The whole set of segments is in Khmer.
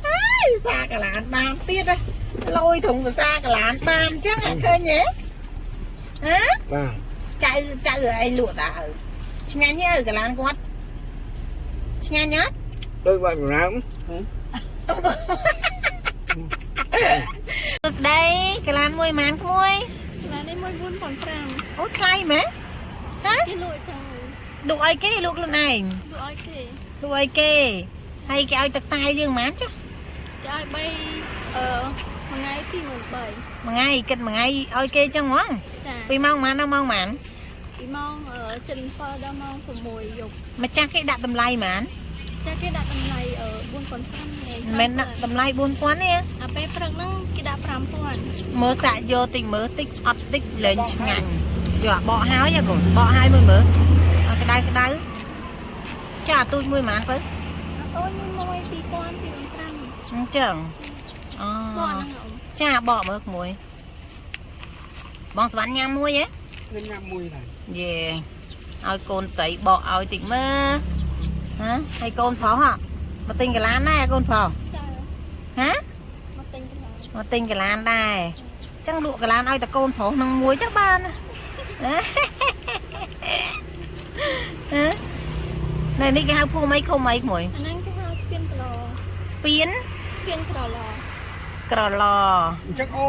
ហើយសាកឡានបានទៀតណាលយធុងភាសាកឡានបានអញ្ចឹងឃើញទេហ៎? បាទ។ ចៅចៅឯងលក់តាឪឆ្ងាញ់ទេឪកឡានគាត់ឆ្ងាញ់អត់? ដូចបាច់ប្រាំ។ សួស្ដីកឡានមួយម៉ានក្មួយ? ឡាននេះមួយ4.5។ អូថ្លៃមែនហ៎? គេលក់ចឹង។ លក់ឲ្យគេលក់ខ្លួនឯង? លក់ឲ្យគេ។ លក់ឲ្យគេហើយគេឲ្យទឹកតែយើងម៉ានចុះ? គេឲ្យ3អឺមួយថ្ងៃ23000។ មួយថ្ងៃគិតមួយថ្ងៃឲ្យគេចឹងហ្មង? ចា។ ពីម៉ោងម៉ានដល់ម៉ោងម៉ាន? ពីម៉ោងអឺ7ដល់ម៉ោង6យប់។ ម្ចាស់គេដាក់តម្លៃម៉ាន? ចាគេដាក់តម្លៃអឺ4.5ថ្ងៃ មិនមែនដាក់តម្លៃ4000ទេ? អាពេលព្រឹកហ្នឹងគេដាក់5000។ មើលសាក់យកតិចមើលតិចអត់តិចលែងឆ្ងាញ់យកអាបកហើយហ៎កូនបកហើយមួយមើលឲ្យក្តៅក្តៅចាអាទូចមួយម៉ានទៅ? អាតូចមួយមួយ2000 2500។ អញ្ចឹងអូ បកហ្នឹងអូ ចាបកមើលក្មួយបងសវណ្ណញ៉ាំមួយហ៎? ខ្ញុំញ៉ាំមួយដែរ។ យេឲ្យកូនស្រីបកឲ្យតិចមើលហ៎ហើយកូនប្រុសហ៎មកទិញកលានដែរកូនប្រុស? ចា។ ហ៎? មកទិញកន្លង មកទិញកលានដែរអញ្ចឹងលក់កលានឲ្យតែកូនប្រុសនឹងមួយទៅបានណាហ៎ហ៎នៅនេះគេហៅភូមិអីឃុំអីក្មួយ? អាហ្នឹងគេហៅស្ពានក្រឡ ស្ពាន ស្ពានក្រឡ ក្រឡ អញ្ចឹងអូ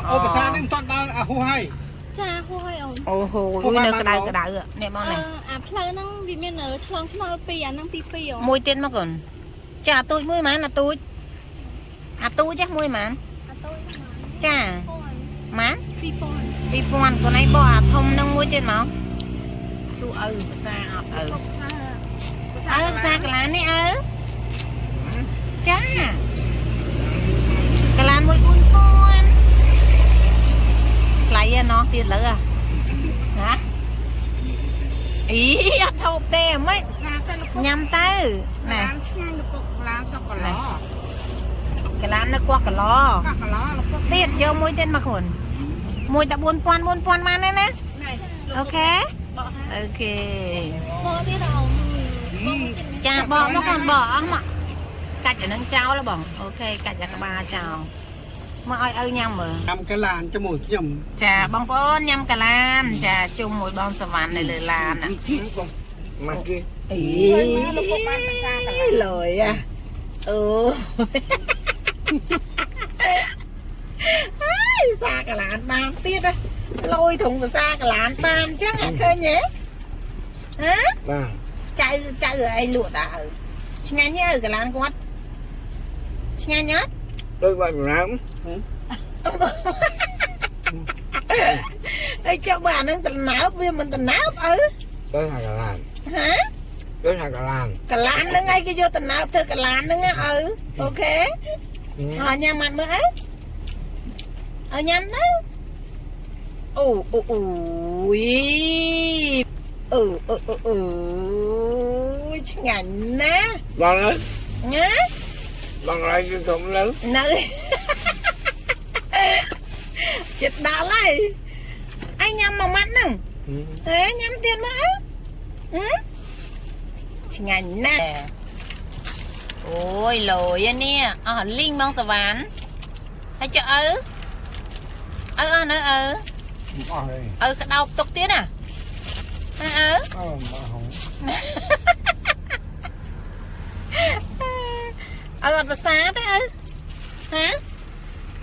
អូភាសានេះមិនទាន់ដល់អាហួសហើយ។ ចាហួសហើយអូន។ អូហូយនៅក្តៅក្តៅនេះបងនេះ។ អាផ្លូវហ្នឹងវាមានឆ្លងថ្នល់ពីរអាហ្នឹងទី2អូន មួយទៀតមកកូនចាអាទូចមួយម៉ានអាទូចអាទូចចាស់មួយម៉ាន? អាតូចហ្នឹង ចា 1000 ម៉ាន? 2000។ 2000កូនឯងបកអាធំនឹងមួយទៀតមកជួឪភាសាអត់ឪឪភាសាកលាននេះឪចាកលានមួយ4000ថ្លៃឯណោះទៀតលើហ៎ណាអីអត់ថោកទេហ្មង សាទៅលពុក ញ៉ាំទៅណែ ឡានឆ្ងាញ់លពុកឡានសុកកឡ កលាននៅកោះកឡ កោះកឡលពុក ទៀតយកមួយទៀតមកខ្លួនមួយតែ4000 4000បានទេណា ណែ OK បកហើយ OK បកទៀតអូនបកទៀត។ ចាបកមកកូនបកអស់មកកាច់អានឹងចោលហ៎បង OK កាច់អាក្បាលចោលមកឲ្យឪញ៉ាំមើល។ ញ៉ាំកលានជាមួយខ្ញុំ។ ចាបងប្អូនញ៉ាំកាឡានចាជុំមួយបងសវណ្ណនៅលើឡានណា មកគេ អី លពុកបានភាសាកលា លយអាអូហើយសាកាឡានបានទៀតណាលយធុងភាសាកាឡានបានអញ្ចឹងឃើញទេហ៎? បាទ។ ចៅចៅឯងលក់តាឪឆ្ងាញ់ទេឪកឡានគាត់ឆ្ងាញ់អត់? ដូចបាច់ប្រាំ។ អីចុះបើអានឹងតំណើបវាមិនតំណើបឪ? ដូចថាកលាន ហ៎? ដូចថាកលាន។ កឡានហ្នឹងឯងគេយកតំណើបធ្វើកឡានហ្នឹងណាឪ OK ហើយញ៉ាំអត់មើលឪឲ្យញ៉ាំទៅអូអូអូយអូអូអូអូឆ្ងាញ់ណាស់ ដល់ហើយ ណា ដល់ហើយគឺខ្ញុំនៅ នៅចិត្តដល់ហើយអញញ៉ាំមួយម៉ាត់ហ្នឹងហេញ៉ាំទៀតមើលអឺឆ្ងាញ់ណាស់អូយលយនេះអស់លីងបងសវណ្ណហើយចុះឪឪអស់នៅឪ អស់ហើយ ឪក្តោបទុកទៀតណាហ៎ឪ អស់មកហង ឪអត់ប្រសាទេឪហ៎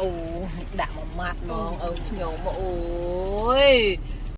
អូដាក់មួយម៉ាត់ហ្មងឪខ្ញុំអូយ